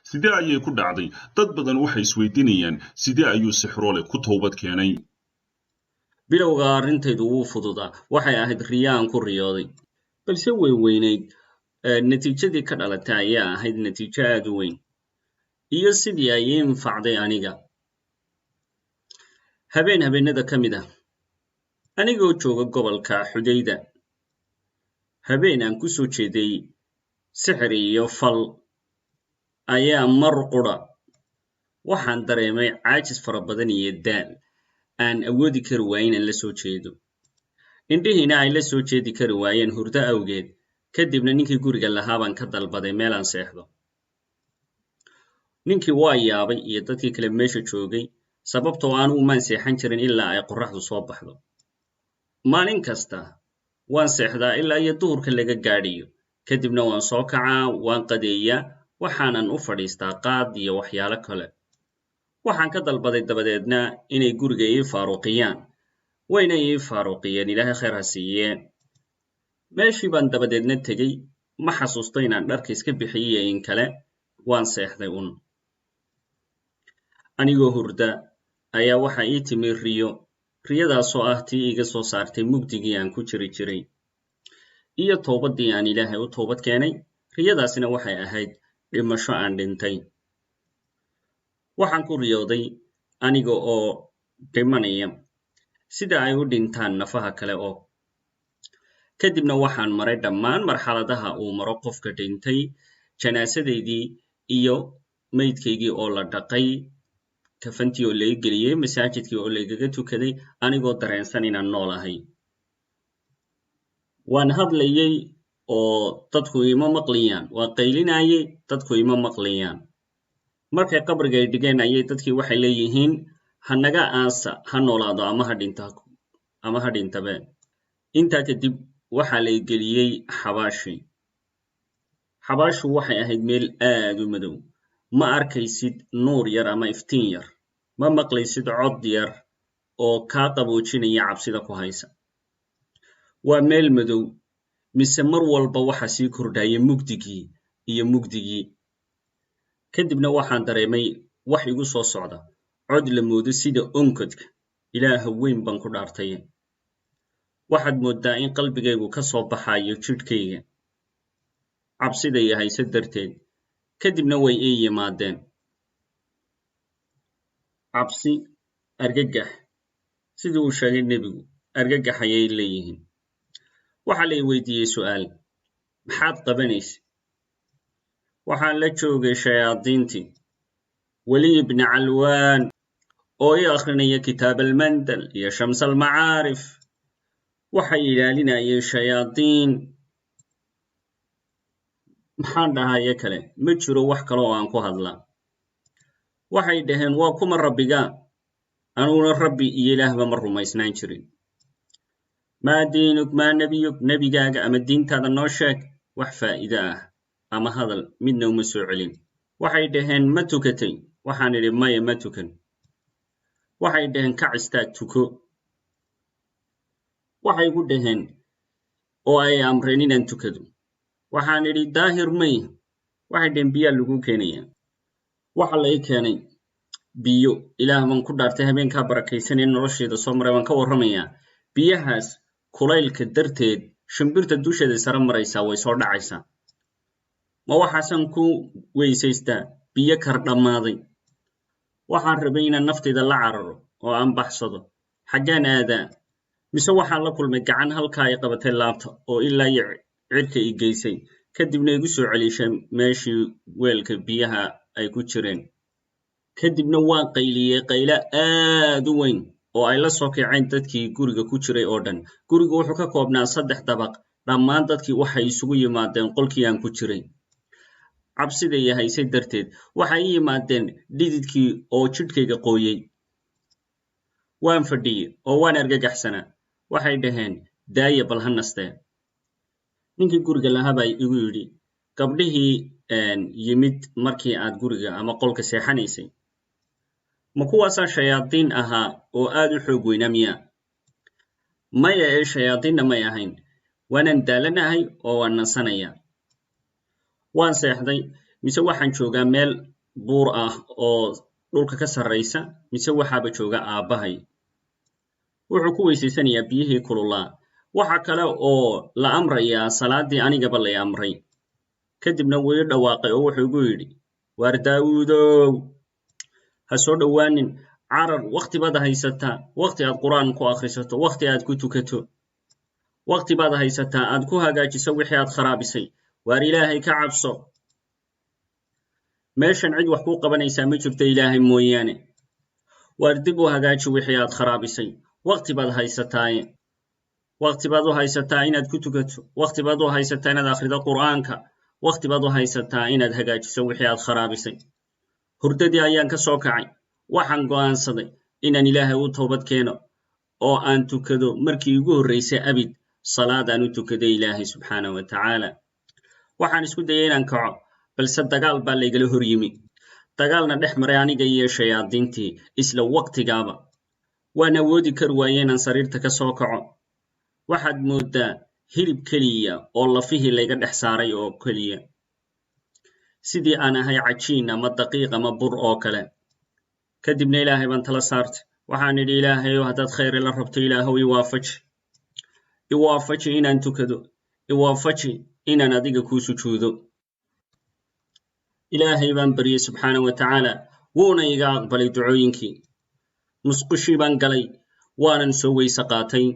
Sidee ayay ku dhacday? Dad badan waxay isweydiinayaan, sidee ayuu sixroole ku toobad keenay? Bilowga arrintaydu wuu fududaa. Waxay ahayd riyo aan ku riyooday, balse way weynayd. Natiijadii ka dhalatay ayaa ahayd natiijo aad u weyn iyo sidii ay ii anfacday aniga. Habeen habeenada ka mid ah, anigoo jooga gobolka Xudayda, habeen aan ku soo jeeday sixir iyo fal, ayaa mar qura waxaan dareemay caajis fara badan iyo daal aan awoodi kari waayin inaan la soo jeedo, indhihiina ay la soo jeedi kari waayeen hurdo awgeed. Kadibna ninkii guriga lahaa baan ka dalbaday meel aan seexdo. Ninkii waa yaabay iyo dadkii kale meesha joogay, sababtoo anugu maan seexan jirin ilaa ay qorraxdu soo baxdo. Maalin kasta waan seexdaa ilaa iyo duhurka laga gaadhiyo, kadibna waan soo kacaa, waan qadeeyaa, waxaanan u fadhiistaa qaad iyo waxyaalo kale. Waxaan ka dalbaday dabadeedna inay guriga ii faaruqiyaan. Wayna ii faaruqiyeen, Ilaahay khayr ha siiyee. Meeshii baan dabadeedna tegey. Ma xasuusto inaan dharka iska bixiyey in kale. Waan seexday un. Anigoo hurda ayaa waxa ii timi riyo, riyadaasoo ah tii iga soo saartay mugdigii aan ku jiri jiray iyo toobadii aan Ilaahay u toobad keenay. Riyadaasina waxay ahayd dhimasho aan dhintay. Waxaan ku riyooday aniga oo dhimanaya sida ay u dhintaan nafaha kale oo. Kadibna waxaan maray dhammaan marxaladaha uu maro qofka dhintay: janaasadaydii iyo maydkaygii oo la dhaqay, kafantii oo laga geliyey, masaajidkii oo lagaga tukaday, anigoo dareensan inaan noolahay. Waan hadlayey oo dadku ima maqliyaan, waan qaylinayey, dadku ima maqliyaan. Markay qabriga ay dhigeen ayay dadkii waxay leeyihiin, "Ha naga aasa, ha noolaado ama ha dhinta, ama ha dhintabe." Intaa kadib waxaa lay geliyey xabaashii. Xabaashu waxay ahayd meel aad u madow. Ma arkaysid nuur yar ama iftiin yar, ma maqlaysid cod yar oo kaa qaboojinaya cabsida ku haysa. Waa meel madow, mise mar walba waxa sii kordhaya mugdigii iyo mugdigii. Kadibna waxaan dareemay wax igu soo socda, cod la moodo sida onkodka. Ilaaha weyn baan ku dhaartay, waxaad mooddaa in qalbigaygu ka soo baxayo jidhkayga cabsida iyo hayse darteed. Kadibna way ii yimaadeen cabsi, argagax. Sidii uu sheegay nebigu, argagax ayay leeyihiin. Waxaa la i weydiiyey su'aal: "Maxaad qabanaysa?" Waxaan la joogay shayaadiintii Weli ibni Calwaan oo ii akhrinaya Kitaab Almandal iyo Shams Almacaarif. Waxay ilaalinayeen shayaadiin. Maxaan dhahaye kale? Ma jiro wax kale oo aan ku hadlaa. Waxay dhaheen, "Waa kuma rabbiga?" Aniguna rabbi iyo ilaahba ma rumaysnaan jirin. "Maa diinuk? Maa nebiyuk? Nebigaaga ama diintaada noo sheeg." Wax faa'iide ah ama hadal midna uma soo celin. Waxay dhaheen, "Ma tukatay?" Waxaan idhi, "Maya, ma tukan." Waxay dhaheen, "Kac, istaag, tuko." Waxay igu dhaheen oo ay amreen inaan tukado. Waxaan idhi, "Daahir may." Waxay dhaheen, "Biyaa lagu keenaya." Waxa la ii keenay biyo. Ilaah baan ku dhaartay, habeenkaa barakaysanee nolosheeda soo maray baan ka warramayaa. Biyahaas kulaylka darteed shimbirta dusheeda sare maraysaa way soo dhacaysaa. Ma waxaasan ku weysaystaa biyo kar dhammaaday? Waxaan rabay inaan naftayda la cararo oo aan baxsado. Xaggaan aadaa? Mise waxaan la kulmay gacan halkaa ay qabatay laabta oo ilaa iyo cirka i geysay, kadibna igu soo celishay meeshii weelka biyaha ay ku jireen. Kadibna waan qayliyey qaylo aad u weyn oo ay la soo kaceen dadkii guriga ku jiray oo dhan. Gurigu wuxuu ka koobnaa saddex dabaq. Dhammaan dadkii waxay isugu yimaadeen qolkii aan ku jiray cabsida iyo haysay darteed. Waxay ii yimaadeen dhididkii oo jidhkayga qooyey. Waan fadhiyey oo waan argagaxsanaa. Waxay dhaheen, "Daaya, bal ha nastee." Ninkii guriga lahaa baa igu yidhi, "Gabdhihii yimid markii aad guriga ama qolka seexanaysay, ma kuwaasaa shayaadiin ahaa oo aad u xoog weynaa miya?" Maya, ee shayaadiinna may ahayn. Waanan daalanahay oo waan nasanaya. Waan seexday, mise waxaan joogaa meel Buur ah oo dhulka ka sarraysa, mise waxaaba jooga aabbahay. Wuxuu ku weysaysanayaa biyihii kululaa. Waxa kale oo la amrayaa salaaddii anigaba lay amray. Kadibna wuu ii dhawaaqay oo wuxuu igu yidhi: "Waar Daawuudow, ha soo dhowaanin, carar. Wakhti baad haysataa, wakhti aad Qur-aan ku akhrisato, wakhti aad ku tukato, wakhti baad haysataa aad ku hagaajiso wixii aad kharaabisay. Waar Ilaahay ka cabso. Meeshan cid wax kuu qabanaysaa ma jirto Ilaahay mooyaane. Waar dib u hagaaji wixii aad kharaabisay. Wakhti baad haysataaye, wakhti baad u haysataa inaad ku tukato, wakhti baad u haysataa inaad akhrido Qur'aanka, wakhti baad u haysataa inaad hagaajiso wixii aad kharaabisay." Hurdadii ayaan ka soo kacay. Waxaan go'aansaday inaan Ilaahay u toobad keeno oo aan tukado. Markii igu horraysay abid salaadaan u tukaday Ilaahay subxaana wa tacaala. Waxaan isku dayay inaan kaco, balse dagaal baa laygala hor yimi, dagaalna dhex maray aniga iyo shayaadiintii. Isla waqtigaaba waan awoodi kari waaye inaan sariirta ka soo kaco. Waxaad mooddaa hilib keliya oo lafihii layga dhex saaray oo keliya, sidii aan ahay cajiin ama daqiiq ama bur oo kale. Kadibna Ilaahay baan tala saartay. Waxaan idhi: "Ilaahayow, haddaad khayr ila rabto, Ilaahow iwaafaji, iwaafaji inaan tukado, iwaafaji inaan adiga kuu sujuudo." Ilaahay baan baryey subxaana wa tacaala, wuuna iga aqbalay ducooyinkii. Musqushii baan galay, waanan soo weyse qaatay,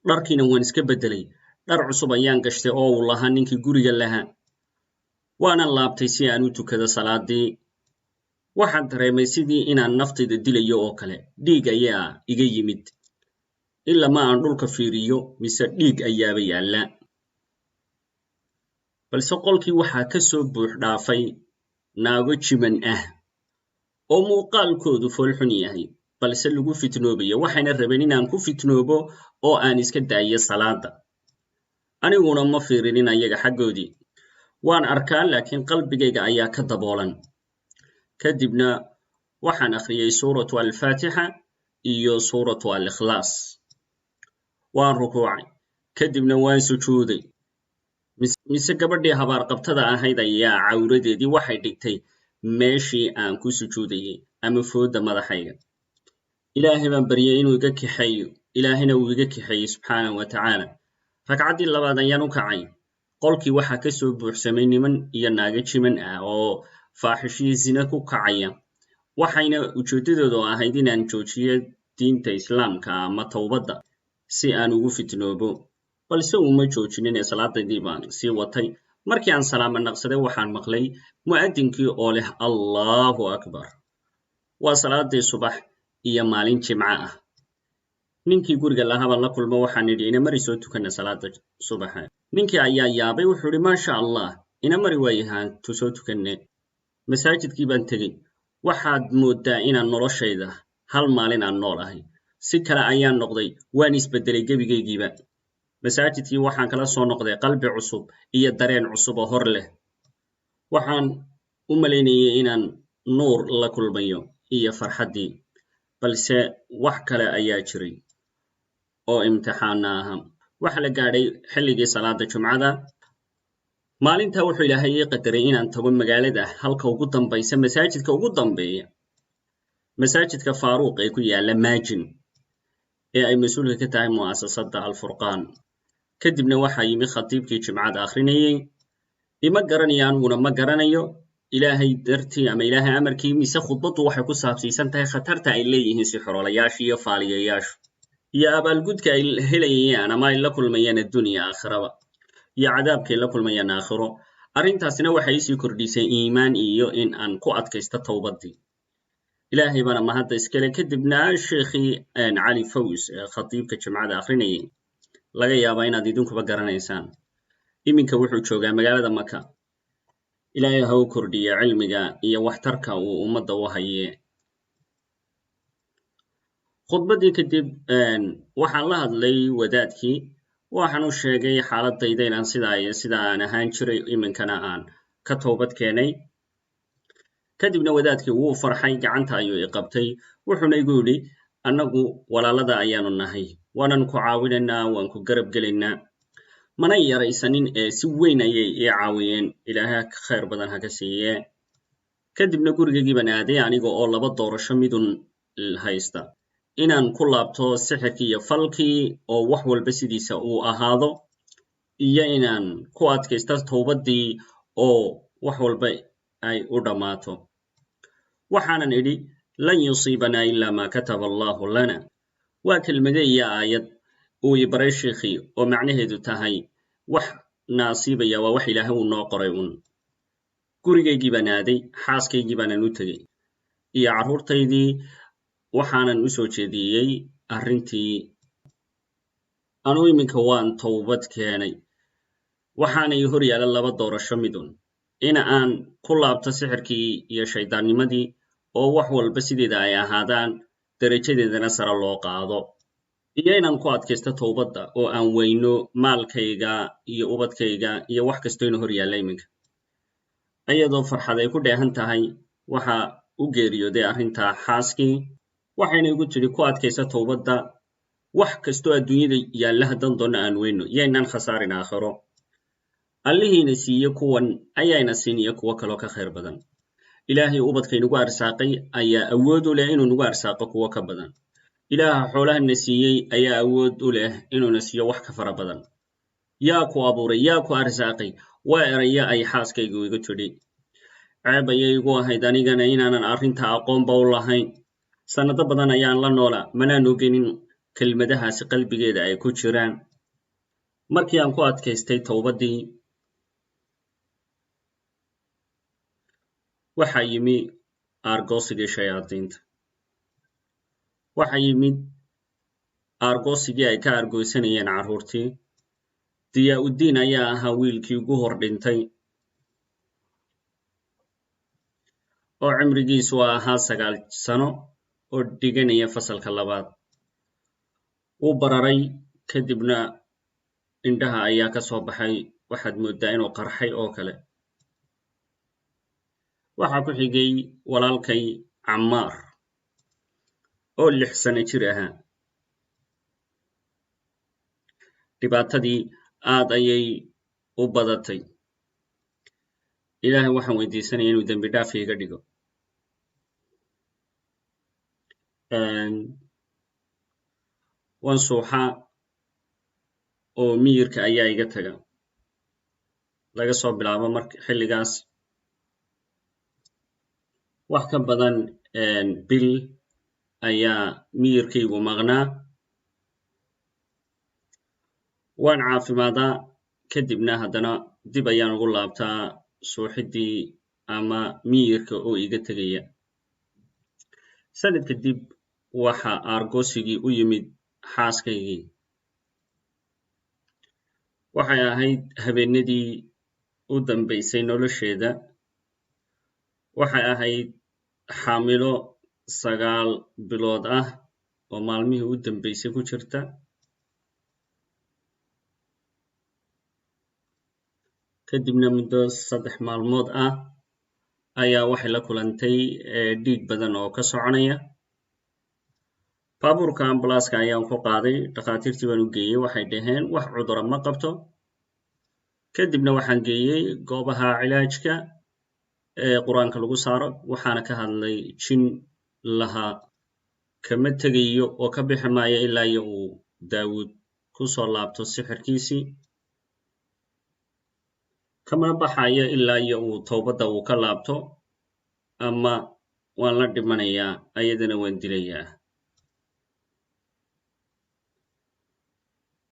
dharkiina waan iska beddelay. Dhar cusub ayaan gashtay oo uu lahaa ninkii guriga lahaa, waanan laabtay si aan u tukado salaadii. Waxaan dareemay sidii inaan naftayda dilayo oo kale. Dhiig ayaa iga yimid. Ilaa ma aan dhulka fiiriyo, mise dhiig ayaaba yaalla. Balse qolkii waxaa ka soo buux dhaafay naago jiman ah oo muuqaalkoodu foolxun yahay, balse lagu fitnoobayo. Waxayna rabeen inaan ku fitnoobo oo aan iska daayo salaada. Aniguna ma fiirinin ayaga xaggoodii. Waan arkaa, laakiin qalbigayga ayaa ka daboolan. Kadibna waxaan akhriyey suuratu Alfaatixa iyo suuratu Alikhlaas. Waan rukuucay, kadibna waan sujuuday. Mise gabadhii habaarqabtada ahayd ayaa cawradeedii waxay dhigtay meeshii aan ku sujuudayay ama foodda madaxayga. Ilaahay baan baryay inuu iga kaxeeyo. Ilaahayna uu iga kaxeeyey subxaanahu wa tacaala. Ragcaddii labaad ayaan u kacay. Qolkii waxaa ka soo buuxsamay niman iyo naago jiman ah oo faaxishiyo zina ku kacaya. Waxayna ujeeddadoodu ahayd inaan joojiyo diinta Islaamka ama towbadda si aan ugu fitnoobo, balse uma joojinin ee salaadaydii baan sii watay. Markii aan salaama naqsaday, waxaan maqlay mu'adinkii oo leh "Allahu akbar". Waa salaadii subax iyo maalin Jimco ah. Ninkii guriga lahaa baan la kulmo. Waxaan idhi: "Ina mari, soo tukana salaada subaxa." Ninkii ayaa yaabay. Wuxuu idhi: "Maasha Allah, ina mari, waayahaan tu soo tukanne." Masaajidkii baan tegey. Waxaad mooddaa inaan noloshayda hal maalin aan nool ahay. Si kale ayaan noqday, waan isbeddelay gebigaygiiba. Masaajidkii waxaan kala soo noqday qalbi cusub iyo dareen cusub oo hor leh. Waxaan u malaynayay inaan nuur la kulmayo iyo farxaddii, balse wax kale ayaa jiray oo imtixaana aha. Waxa la gaadhay xilligii salaada Jumcada. Maalintaa wuxuu Ilaahay ii qadaray inaan tago magaalada halka ugu dambaysa, masaajidka ugu dambeeya, masaajidka Faaruuq ee ku yaala Maajin ee ay mas-uulka ka tahay mu'asasadda Alfurqaan. Kadibna waxaa yimi khatiibkii Jimcada akhrinayey. Ima garanayo, aniguna ma garanayo. Ilaahay dartii ama Ilaahay amarkii, mise khudbaddu waxay ku saabsiisan tahay khatarta ay leeyihiin sixroolayaasha iyo faaliyayaashu iyo abaalgudka ay helayayaan ama ay la kulmayaan addunya aakhiraba iyo cadaabka ay la kulmayaan aakhiro. Arrintaasina waxay isii kordhisay iimaan iyo in aan ku adkaysto towbaddii. Ilaahay baana mahadda iskale. Kadibna sheekhii Cali Faws ee khatiibka Jimcada akhrinayay, laga yaabaa inaad idinkuba garanaysaan, iminka wuxuu joogaa magaalada Maka. Ilaahay ha u kordhiya cilmiga iyo waxtarka uu ummadda u haye. Khudbaddii kadib waxaan la hadlay wadaadkii. Waxaan u sheegay xaaladayda, inaan sidaa iyo sidaa aan ahaan jiray, iminkana aan ka toobad keenay. Kadibna wadaadkii wuu farxay, gacanta ayuu i qabtay, wuxuuna igu yidhi: "Annagu walaalada ayaanu nahay, waanan ku caawinaynaa, waan ku garab gelaynaa." Mana yaraysanin ee si weyn ayay ii caawiyeen. Ilaahay khayr badan ha ka siiye. Kadibna gurigaygii baan aaday aniga oo laba doorasho midun haysta: inaan ku laabto sixirkii iyo falkii oo wax walba sidiisa uu ahaado, iyo inaan ku adkaysto towbaddii oo wax walba ay u dhammaato. Waxaanan idhi: "Lan yusiibanaa ilaa maa kataba Allahu lana." Waa kelmade iyo aayad uu i baray shiikhii oo macnaheedu tahay wax naasiibaya waa wax Ilaahay uu noo qoray un. Gurigaygii baan aaday, xaaskaygii baanan u tegey iyo carruurtaydii. Waxaanan u soo jeediyey arrintii: anuu iminka waan towbad keenay, waxaana ii hor yaalla laba doorasho midun: in aan ku laabto sixirkii iyo shaydaannimadii oo wax walba sideeda ay ahaadaan, derajadeedana sare loo qaado, iyo inaan ku adkaysto towbadda oo aan weyno maalkayga iyo ubadkayga iyo wax kastoo ina hor yaalla iminka. Iyadoo farxad ay ku dheehan tahay waxa u geeriyooday arrintaa xaaskii. Waxayna igu tidhi: "Ku adkaysa towbadda, wax kastoo adduunyada yaalla haddan doonna aan weyno, yaynaan khasaarin aakhiro. Allihiina siiye kuwan ayaana siiniya kuwo kaloo ka khayr badan. Ilaahay ubadka inagu arsaaqay ayaa awood u leh inuu nagu arsaaqo kuwo ka badan. Ilaaha xoolahana siiyey ayaa awood u leh inuuna siiyo wax ka fara badan. Yaa ku abuuray? Yaa ku arsaaqay?" Waa erayo ay xaaskaygu igu tidhi. Ceeb ayay igu ahayd anigana inaanan arrinta aqoonba u lahayn. Sannado badan ayaan la noolaa, manaan ogenin kelmadahaasi qalbigeeda ay ku jiraan. Markii aan ku adkaystay towbaddii, waxaa yimi aargoosigii shayaadiinta. Waxaa yimid aargoosigii ay ka aargoosanayeen carruurtii. Diyaa-uddiin ayaa ahaa wiilkii ugu hor dhintay oo cimrigiisu ahaa 9 sano oo dhiganaya fasalka labaad. Wuu bararay, kadibna indhaha ayaa ka soo baxay, waxaad mooddaa inuu qarxay oo kale. Waxaa ku xigay walaalkay Cammaar oo 6 sano jir ahaa. Dhibaatadii aad ayay u badatay. Ilaahay waxaan weydiisanaya inuu dembi dhaaf iiga dhigo. Waan suuxaa oo miyirka ayaa iga taga. Laga soo bilaabo marka xilligaas, wax ka badan bil ayaa miyirkaygu maqnaa. Waan caafimaadaa, kadibna haddana dib ayaan ugu laabtaa suuxiddii ama miyirka oo iga tegaya. Sanad kadib waxa aargoosigii u yimid xaaskaygii. Waxay ahayd habeenadii u dambaysay nolosheeda. Waxay ahayd xaamilo 9 bilood ah oo maalmihii u dambaysay ku jirta. Kadibna muddo 3 maalmood ah ayaa waxay la kulantay dhiig badan oo ka soconaya. Baabuurka ambalaaska ayaan ku qaaday, dhakhaatiirtii baan u geeyey. Waxay dhaheen wax cudura ma qabto. Kadibna waxaan geeyey goobaha cilaajka ee Qur-aanka lagu saaro. Waxaana ka hadlay jin lahaa kama tegayo oo ka bixi maayo ilaa iyo uu Daawuud ku soo laabto sixirkiisii, kama baxayo ilaa iyo uu towbadda uu ka laabto, ama waan la dhimanayaa, ayadana waan dilayaa.